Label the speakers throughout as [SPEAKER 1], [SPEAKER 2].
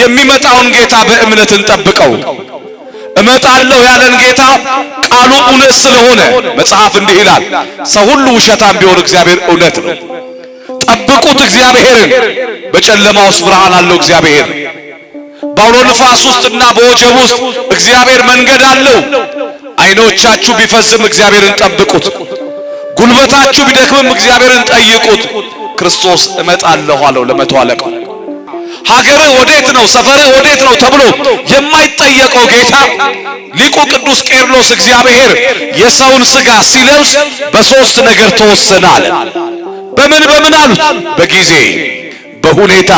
[SPEAKER 1] የሚመጣውን ጌታ በእምነት እንጠብቀው። እመጣለሁ ያለን ጌታ ቃሉ እውነት ስለሆነ መጽሐፍ እንዲህ ይላል፣ ሰው ሁሉ ውሸታም ቢሆን እግዚአብሔር እውነት ነው። ጠብቁት እግዚአብሔርን። በጨለማ ውስጥ ብርሃን አለው እግዚአብሔር። በአውሎ ንፋስ ውስጥና በወጀብ ውስጥ እግዚአብሔር መንገድ አለው። ዓይኖቻችሁ ቢፈዝም እግዚአብሔርን ጠብቁት። ጉልበታችሁ ቢደክምም እግዚአብሔርን ጠይቁት። ክርስቶስ እመጣለሁ አለው ለመቶ አለቃው። ሀገርህ ወዴት ነው? ሰፈርህ ወዴት ነው? ተብሎ የማይጠየቀው ጌታ ሊቁ ቅዱስ ቄርሎስ እግዚአብሔር የሰውን ሥጋ ሲለብስ በሶስት ነገር ተወሰነ አለ። በምን በምን አሉት? በጊዜ፣ በሁኔታ፣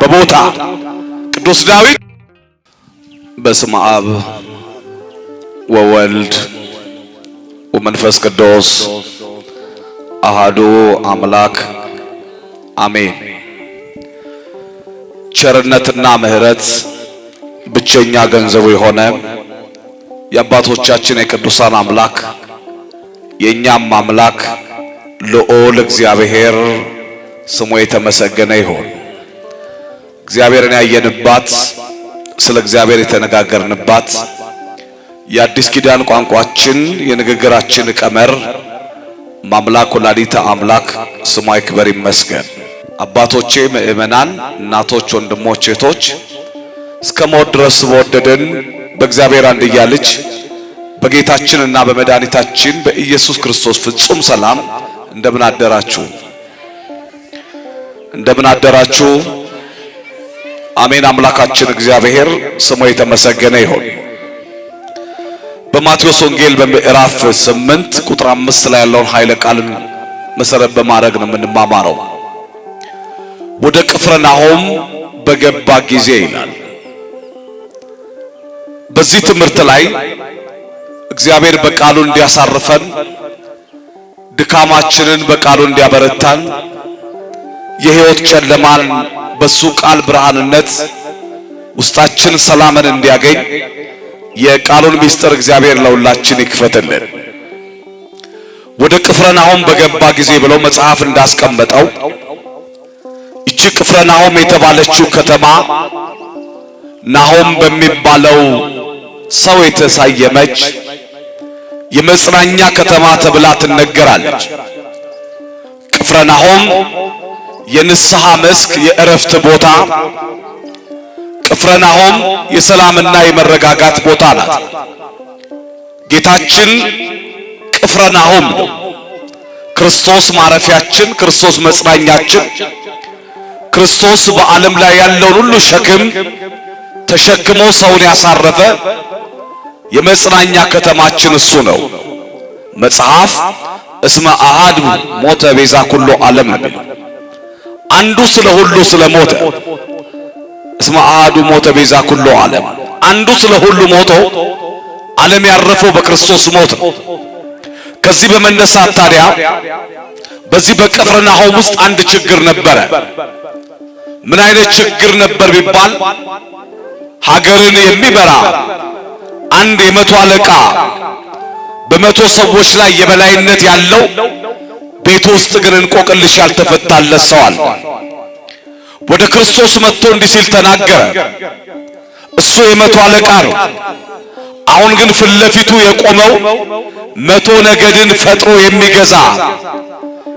[SPEAKER 1] በቦታ። ቅዱስ ዳዊት በስመ አብ ወወልድ ወመንፈስ ቅዱስ አሃዱ አምላክ አሜን። ቸርነትና ምሕረት ብቸኛ ገንዘቡ የሆነ የአባቶቻችን የቅዱሳን አምላክ የእኛም አምላክ ልዑል እግዚአብሔር ስሙ የተመሰገነ ይሁን። እግዚአብሔርን ያየንባት፣ ስለ እግዚአብሔር የተነጋገርንባት የአዲስ ኪዳን ቋንቋችን የንግግራችን ቀመር ማምላክ ወላዲተ አምላክ ስሟ ይክበር ይመስገን። አባቶቼ ምእመናን፣ እናቶች፣ ወንድሞች፣ እህቶች እስከ ሞት ድረስ በወደደን በእግዚአብሔር አንድያ ልጅ በጌታችንና በመድኃኒታችን በኢየሱስ ክርስቶስ ፍጹም ሰላም እንደምን አደራችሁ? እንደምን አደራችሁ? አሜን። አምላካችን እግዚአብሔር ስሙ የተመሰገነ ይሁን። በማቴዎስ ወንጌል በምዕራፍ 8 ቁጥር 5 ላይ ያለውን ኃይለ ቃልን መሰረት በማድረግ ነው የምንማማረው። ወደ ቅፍርናሆም በገባ ጊዜ ይላል። በዚህ ትምህርት ላይ እግዚአብሔር በቃሉ እንዲያሳርፈን፣ ድካማችንን በቃሉ እንዲያበረታን፣ የሕይወት ጨለማን በሱ ቃል ብርሃንነት ውስጣችን ሰላምን እንዲያገኝ የቃሉን ምስጢር እግዚአብሔር ለሁላችን ይክፈትልን። ወደ ቅፍርናሆም በገባ ጊዜ ብለው መጽሐፍ እንዳስቀመጠው እቺ ቅፍርናሆም የተባለችው ከተማ ናሆም በሚባለው ሰው የተሳየመች የመጽናኛ ከተማ ተብላ ትነገራለች። ቅፍርናሆም የንስሐ መስክ፣ የእረፍት ቦታ፣ ቅፍርናሆም የሰላምና የመረጋጋት ቦታ ናት። ጌታችን ቅፍርናሆም ነው። ክርስቶስ ማረፊያችን፣ ክርስቶስ መጽናኛችን፣ ክርስቶስ በዓለም ላይ ያለውን ሁሉ ሸክም ተሸክሞ ሰውን ያሳረፈ የመጽናኛ ከተማችን እሱ ነው። መጽሐፍ እስመ አሐዱ ሞተ ቤዛ ኩሉ ዓለም ነው የሚለው። አንዱ ስለ ሁሉ ስለ ሞተ፣ እስመ አሐዱ ሞተ ቤዛ ኩሉ ዓለም፣ አንዱ ስለ ሁሉ ሞቶ ዓለም ያረፈው በክርስቶስ ሞት ነው። ከዚህ በመነሳት ታዲያ በዚህ በቅፍርናሆም ውስጥ አንድ ችግር ነበረ። ምን አይነት ችግር ነበር ቢባል ሀገርን የሚመራ አንድ የመቶ አለቃ በመቶ ሰዎች ላይ የበላይነት ያለው ቤቱ ውስጥ ግን እንቆቅልሽ ያልተፈታለት ሰው አለ። ወደ ክርስቶስ መጥቶ እንዲህ ሲል ተናገረ። እሱ የመቶ አለቃ ነው። አሁን ግን ፊት ለፊቱ የቆመው መቶ ነገድን ፈጥሮ የሚገዛ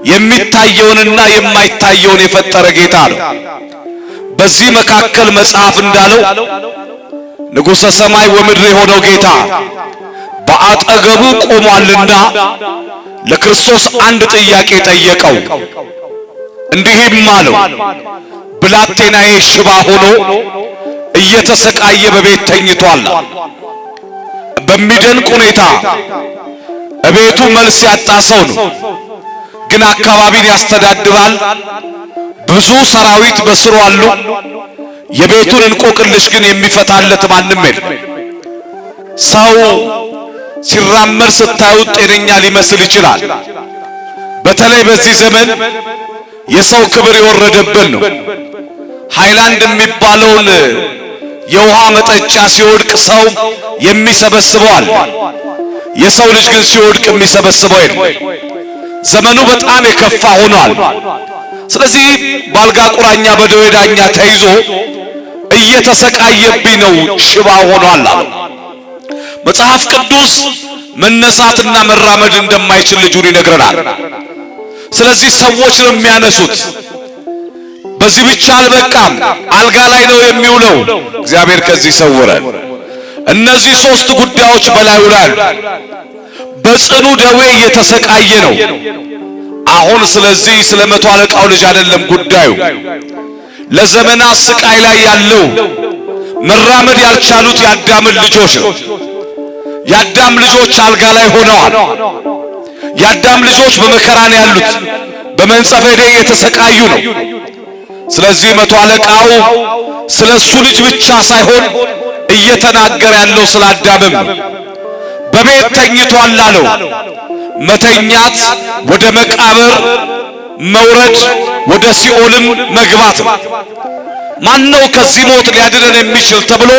[SPEAKER 1] የሚታየውንና የማይታየውን የፈጠረ ጌታ ነው። በዚህ መካከል መጽሐፍ እንዳለው ንጉሠ ሰማይ ወምድር የሆነው ጌታ በአጠገቡ ቆሟልና ለክርስቶስ አንድ ጥያቄ ጠየቀው። እንዲህም አለው፣ ብላቴናዬ ሽባ ሆኖ እየተሰቃየ በቤት ተኝቷል። በሚደንቅ ሁኔታ እቤቱ መልስ ያጣ ሰው ነው፣ ግን አካባቢን ያስተዳድራል። ብዙ ሰራዊት በስሩ አሉ። የቤቱን እንቆቅልሽ ግን የሚፈታለት ማንም የለም። ሰው ሲራመድ ስታዩት ጤነኛ ሊመስል ይችላል። በተለይ በዚህ ዘመን የሰው ክብር የወረደብን ነው። ሃይላንድ የሚባለውን የውሃ መጠጫ ሲወድቅ ሰው የሚሰበስበው አለ። የሰው ልጅ ግን ሲወድቅ የሚሰበስበው የለም። ዘመኑ በጣም የከፋ ሆኗል። ስለዚህ ባልጋ ቁራኛ በደዌ ዳኛ ተይዞ እየተሰቃየብኝ ነው፣ ሽባ ሆኗል አለው። መጽሐፍ ቅዱስ መነሳትና መራመድ እንደማይችል ልጁን ይነግረናል። ስለዚህ ሰዎች ነው የሚያነሱት። በዚህ ብቻ አልበቃም፣ አልጋ ላይ ነው የሚውለው። እግዚአብሔር ከዚህ ይሰውረን። እነዚህ ሶስት ጉዳዮች በላዩ ላይ በጽኑ ደዌ እየተሰቃየ ነው። አሁን ስለዚህ ስለ መቶ አለቃው ልጅ አይደለም ጉዳዩ። ለዘመናት ስቃይ ላይ ያለው መራመድ ያልቻሉት የአዳምን ልጆች ነው። የአዳም ልጆች አልጋ ላይ ሆነዋል። የአዳም ልጆች በመከራ ነው ያሉት፣ በመንጸፈ ደዌ እየተሰቃዩ ነው። ስለዚህ መቶ አለቃው ስለ እሱ ልጅ ብቻ ሳይሆን እየተናገረ ያለው ስለ አዳምም ነው። በቤት ተኝቷል አለው። መተኛት ወደ መቃብር መውረድ ወደ ሲኦልም መግባት ነው። ማነው ከዚህ ሞት ሊያድነን የሚችል ተብሎ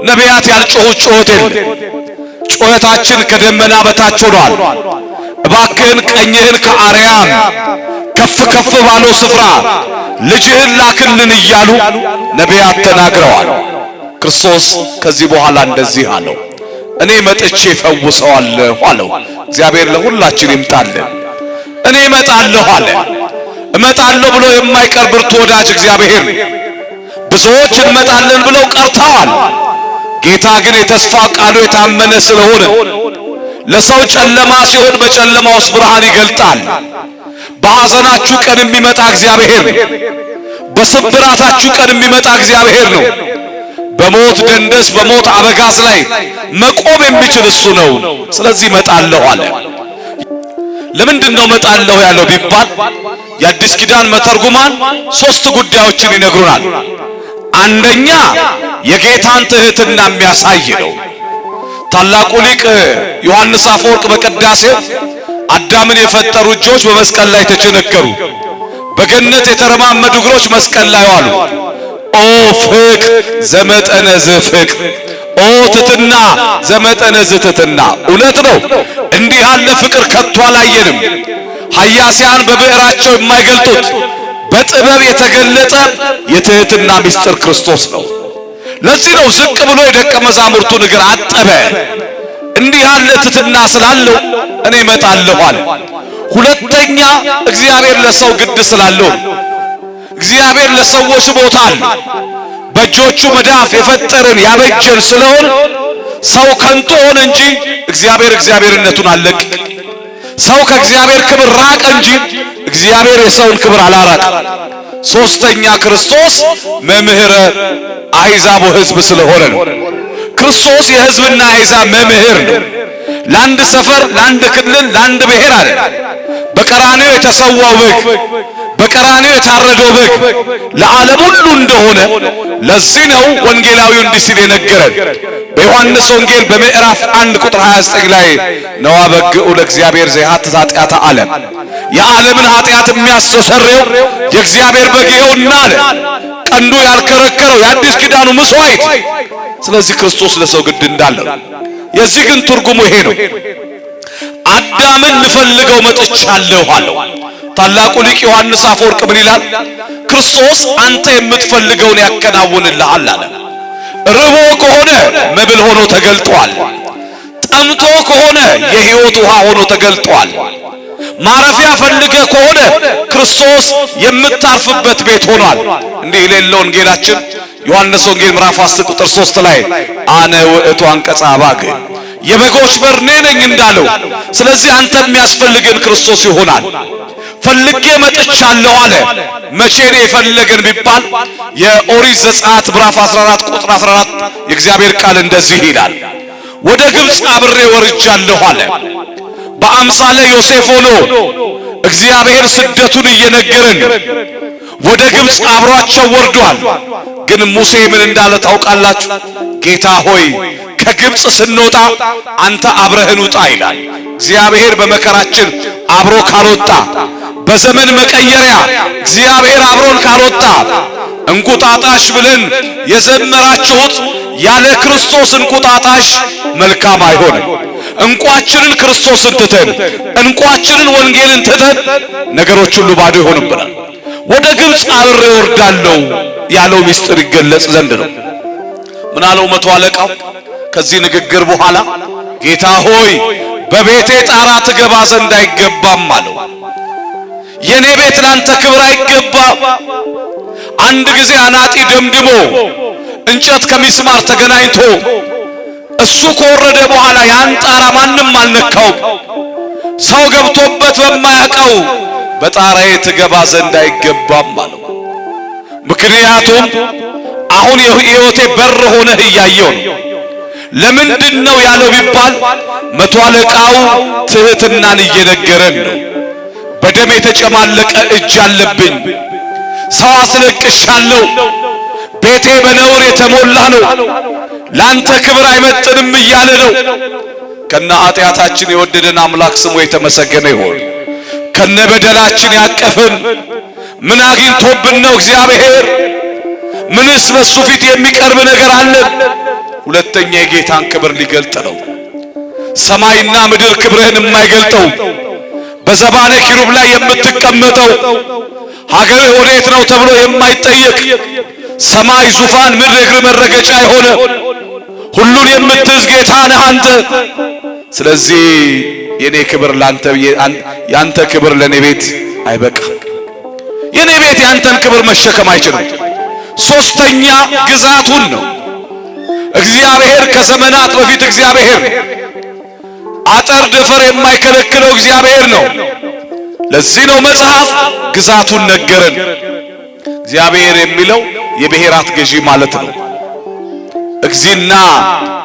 [SPEAKER 1] ነቢያት ያልጮሁት ጩኸት የለም። ጩኸታችን ከደመና በታች ሆኗል። እባክህን ቀኝህን ከአርያም ከፍ ከፍ ባለው ስፍራ ልጅህን ላክልን እያሉ ነቢያት ተናግረዋል። ክርስቶስ ከዚህ በኋላ እንደዚህ አለው፣ እኔ መጥቼ ፈውሰዋለሁ አለው። እግዚአብሔር ለሁላችን ይምጣልን። እኔ እመጣለሁ አለ። እመጣለሁ ብሎ የማይቀር ብርቱ ወዳጅ እግዚአብሔር። ብዙዎች እንመጣለን ብለው ቀርተዋል። ጌታ ግን የተስፋ ቃሉ የታመነ ስለሆነ ለሰው ጨለማ ሲሆን በጨለማ ውስጥ ብርሃን ይገልጣል። በሐዘናችሁ ቀን የሚመጣ እግዚአብሔር ነው። በስብራታችሁ ቀን የሚመጣ እግዚአብሔር ነው። በሞት ደንደስ በሞት አበጋዝ ላይ መቆም የሚችል እሱ ነው። ስለዚህ እመጣለሁ አለ። ለምንድን ነው እመጣለሁ ያለው ቢባል የአዲስ ኪዳን መተርጉማን ሶስት ጉዳዮችን ይነግሩናል። አንደኛ የጌታን ትህትና የሚያሳይ ነው። ታላቁ ሊቅ ዮሐንስ አፈወርቅ በቅዳሴው አዳምን የፈጠሩ እጆች በመስቀል ላይ ተቸነከሩ፣ በገነት የተረማመዱ እግሮች መስቀል ላይ ዋሉ። ኦ ፍቅር ዘመጠነ ዝፍቅር፣ ኦ ትትና ዘመጠነ ዝትትና። እውነት ነው። እንዲህ ያለ ፍቅር ከቶ አላየንም። ሐያሲያን በብዕራቸው የማይገልጡት በጥበብ የተገለጠ የትህትና ምስጢር ክርስቶስ ነው። ለዚህ ነው ዝቅ ብሎ የደቀ መዛሙርቱን እግር አጠበ። እንዲህ ያለ ትህትና ስላለው እኔ እመጣለሁ አለ። ሁለተኛ እግዚአብሔር ለሰው ግድ ስላለው፣ እግዚአብሔር ለሰዎች ቦታ አለ። በእጆቹ መዳፍ የፈጠረን ያበጀን ስለሆነ ሰው ከንቱ ሆነ እንጂ እግዚአብሔር እግዚአብሔርነቱን አለቀ። ሰው ከእግዚአብሔር ክብር ራቀ እንጂ እግዚአብሔር የሰውን ክብር አላራቀ። ሶስተኛ ክርስቶስ መምህረ አሕዛብ ወሕዝብ ስለሆነ ነው። ክርስቶስ የሕዝብና የአሕዛብ መምህር ነው። ለአንድ ሰፈር፣ ለአንድ ክልል፣ ለአንድ ብሔር አለ። በቀራንዮ የተሰዋው በግ፣ በቀራንዮ የታረደው በግ ለዓለም ሁሉ እንደሆነ ለዚህ ነው ወንጌላዊው እንዲህ ሲል የነገረን በዮሐንስ ወንጌል በምዕራፍ 1 ቁጥር 29 ላይ ነዋ በግዑ ለእግዚአብሔር ዘያሐትት ኃጢአተ ዓለም፣ የዓለምን ኃጢአት የሚያስተሰርየው የእግዚአብሔር በግ ይኸውና አለ። ቀንዱ ያልከረከረው የአዲስ ኪዳኑ መስዋዕት። ስለዚህ ክርስቶስ ለሰው ግድ እንዳለው የዚህ ግን ትርጉሙ ይሄ ነው። አዳምን ልፈልገው መጥቻለሁ አለው። ታላቁ ሊቅ ዮሐንስ አፈወርቅ ምን ይላል? ክርስቶስ አንተ የምትፈልገውን ያከናውንልሃል አለ። ርቦ ከሆነ መብል ሆኖ ተገልጧል። ጠምቶ ከሆነ የሕይወት ውሃ ሆኖ ተገልጧል። ማረፊያ ፈልገ ከሆነ ክርስቶስ የምታርፍበት ቤት ሆኗል። እንዲህ የሌለው ወንጌላችን ዮሐንስ ወንጌል ምዕራፍ 10 ቁጥር 3 ላይ አነ ውእቱ አንቀጸ አባግ፣ የበጎች በር እኔ ነኝ እንዳለው፣ ስለዚህ አንተ የሚያስፈልግን ክርስቶስ ይሆናል። ፈልጌ መጥቻለሁ አለ። መቼ ነው የፈለገን ቢባል የኦሪት ዘጸአት ምዕራፍ 14 ቁጥር 14 የእግዚአብሔር ቃል እንደዚህ ይላል፣ ወደ ግብፅ አብሬ ወርጃለሁ አለ። በአምሳለ ዮሴፍ ሆኖ እግዚአብሔር ስደቱን እየነገረን ወደ ግብፅ አብሯቸው ወርዷል። ግን ሙሴ ምን እንዳለ ታውቃላችሁ? ጌታ ሆይ ከግብፅ ስንወጣ አንተ አብረህን ውጣ ይላል። እግዚአብሔር በመከራችን አብሮ ካልወጣ፣ በዘመን መቀየሪያ እግዚአብሔር አብሮን ካልወጣ፣ እንቁጣጣሽ ብለን የዘመራችሁት ያለ ክርስቶስ እንቁጣጣሽ መልካም አይሆንም። እንቋችንን ክርስቶስን ትተን፣ እንቋችንን ወንጌልን ትተን ነገሮች ሁሉ ባዶ ይሆኑብናል። ወደ ግብፅ አብሬ ወርዳለሁ። ያለው ምስጢር ይገለጽ ዘንድ ነው። ምን አለው መቶ አለቃው ከዚህ ንግግር በኋላ? ጌታ ሆይ በቤቴ ጣራ ትገባ ዘንድ አይገባም አለው። የኔ ቤት ላንተ ክብር አይገባም። አንድ ጊዜ አናጢ ደምድሞ እንጨት ከሚስማር ተገናኝቶ እሱ ከወረደ በኋላ ያን ጣራ ማንም አልነካውም። ሰው ገብቶበት በማያውቀው በጣራዬ ትገባ ዘንድ አይገባም አለው። ምክንያቱም አሁን የሕይወቴ በር ሆነህ እያየው ነው። ለምንድን ነው ያለው ቢባል መቶ አለቃው ትህትናን እየነገረን ነው። በደም የተጨማለቀ እጅ አለብኝ፣ ሰው አስለቅሻለሁ፣ ቤቴ በነውር የተሞላ ነው፣ ላንተ ክብር አይመጥንም እያለ ነው። ከነ ኃጢአታችን የወደደን አምላክ ስሙ የተመሰገነ ይሁን። ከነ በደላችን ያቀፈን ምን አግኝቶብን ነው እግዚአብሔር? ምንስ በሱ ፊት የሚቀርብ ነገር አለን? ሁለተኛ የጌታን ክብር ሊገልጥ ነው። ሰማይና ምድር ክብርህን የማይገልጠው፣ በዘባነ ኪሩብ ላይ የምትቀመጠው፣ ሀገርህ ወዴት ነው ተብሎ የማይጠየቅ፣ ሰማይ ዙፋን ምድር እግር መረገጫ የሆነ፣ ሁሉን የምትይዝ ጌታ ነህ አንተ። ስለዚህ የኔ ክብር ላንተ፣ ያንተ ክብር ለኔ ቤት አይበቃም። የኔ ቤት ያንተን ክብር መሸከም አይችልም። ሶስተኛ ግዛቱን ነው። እግዚአብሔር ከዘመናት በፊት እግዚአብሔር፣ አጠር ደፈር የማይከለክለው እግዚአብሔር ነው። ለዚህ ነው መጽሐፍ ግዛቱን ነገረን። እግዚአብሔር የሚለው የብሔራት ገዢ ማለት ነው። እግዚእና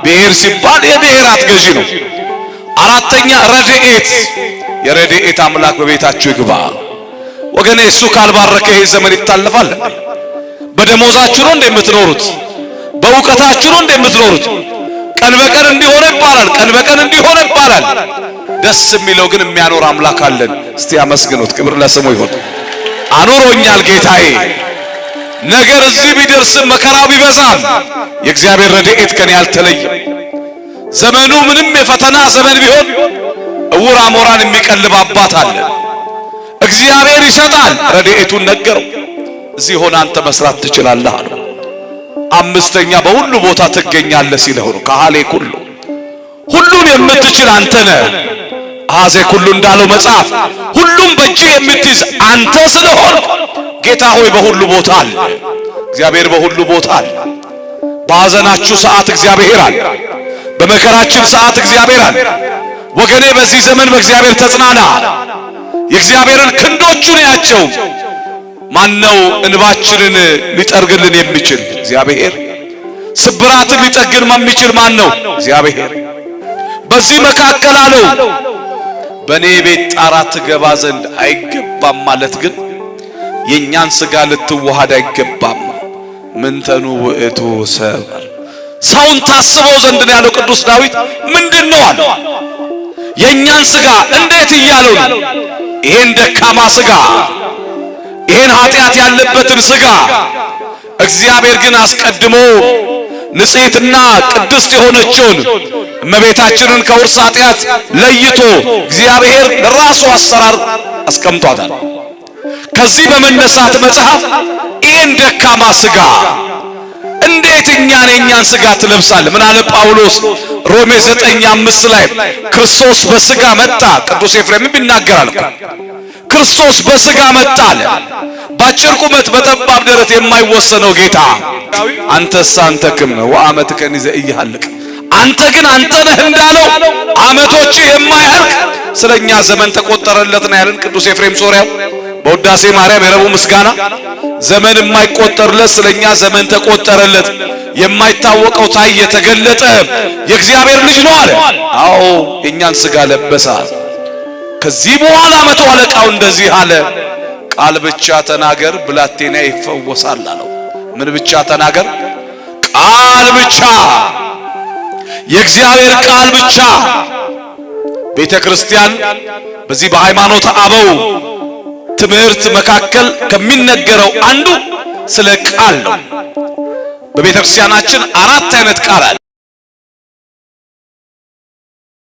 [SPEAKER 1] ብሔር ሲባል የብሔራት ገዢ ነው። አራተኛ ረድኤት፣ የረድኤት አምላክ በቤታችሁ ይግባ። ወገኔ እሱ ካልባረከ ይሄ ዘመን ይታለፋል። በደሞዛችሁ ነው እንደምትኖሩት? በእውቀታችሁ ነው እንደምትኖሩት? ቀን በቀን እንዲሆነ ይባላል፣ ቀን በቀን እንዲሆነ ይባላል። ደስ የሚለው ግን የሚያኖር አምላክ አለን። እስቲ አመስግኑት። ክብር ለስሙ ይሁን። አኑሮኛል ጌታዬ። ነገር እዚህ ቢደርስም መከራው ቢበዛም የእግዚአብሔር ረድኤት ከኔ አልተለየም። ዘመኑ ምንም የፈተና ዘመን ቢሆን እውር አሞራን የሚቀልብ አባት አለ። እግዚአብሔር ይሰጣል። ረድኤቱን ነገረው። እዚህ ሆነ አንተ መስራት ትችላለህ አለው። አምስተኛ በሁሉ ቦታ ትገኛለህ ሲለው ነው። ከሃሌ ኩሉ፣ ሁሉን የምትችል አንተ ነህ። አዜ ኩሉ እንዳለው መጽሐፍ ሁሉም በእጅህ የምትይዝ አንተ ስለሆንክ ጌታ ሆይ በሁሉ ቦታ አለ። እግዚአብሔር በሁሉ ቦታ አለ። በሐዘናችሁ ሰዓት እግዚአብሔር አለ። በመከራችን ሰዓት እግዚአብሔር አለ። ወገኔ በዚህ ዘመን በእግዚአብሔር ተጽናና። የእግዚአብሔርን ክንዶቹን ያቸው። ማነው እንባችንን ሊጠርግልን የሚችል? እግዚአብሔር። ስብራትን ሊጠግን የሚችል ማን ነው? እግዚአብሔር። በዚህ መካከል አለው በኔ ቤት ጣራ ትገባ ዘንድ አይገባም ማለት ግን የኛን ስጋ ልትዋሃድ አይገባም። ምንተኑ ውእቱ ሰብ፣ ሰውን ታስበው ዘንድ ነው ያለው ቅዱስ ዳዊት። ምንድነው አለ? የኛን ስጋ እንዴት እያለው ነው? ይሄን ደካማ ስጋ፣ ይሄን ኃጢአት ያለበትን ስጋ እግዚአብሔር ግን አስቀድሞ ንጽሕትና ቅድስት የሆነችውን እመቤታችንን ከውርስ ኃጢአት ለይቶ እግዚአብሔር ለራሱ አሰራር አስቀምጧታል። ከዚህ በመነሳት መጽሐፍ ይህን ደካማ ስጋ እንዴት እኛን የኛን ስጋ ትለብሳለህ? ምን አለ ጳውሎስ ሮሜ 9:5 ላይ? ክርስቶስ በስጋ መጣ። ቅዱስ ኤፍሬምም ይናገራል እኮ፣ ክርስቶስ በስጋ መጣ አለ። ባጭር ቁመት በጠባብ ደረት የማይወሰነው ጌታ፣ አንተስ አንተ ክም ወአመትከኒ ዘኢይሃልቅ፣ አንተ ግን አንተ ነህ እንዳለው አመቶች የማያልቅ፣ ስለኛ ዘመን ተቆጠረለት ነው ያለን ቅዱስ ኤፍሬም ሶርያው በውዳሴ ማርያም የረቡዕ ምስጋና። ዘመን የማይቆጠርለት ስለኛ ዘመን ተቆጠረለት። የማይታወቀው ታየ፣ ተገለጠ፣ የእግዚአብሔር ልጅ ነው አለ። አዎ የኛን ስጋ ለበሰ። ከዚህ በኋላ መቶ አለቃው እንደዚህ አለ፣ ቃል ብቻ ተናገር ብላቴና ይፈወሳል አለው። ምን ብቻ ተናገር? ቃል ብቻ፣ የእግዚአብሔር ቃል ብቻ። ቤተ ክርስቲያን በዚህ በሃይማኖት አበው ትምህርት መካከል ከሚነገረው አንዱ ስለ ቃል ነው። በቤተ ክርስቲያናችን አራት አይነት ቃል አለ።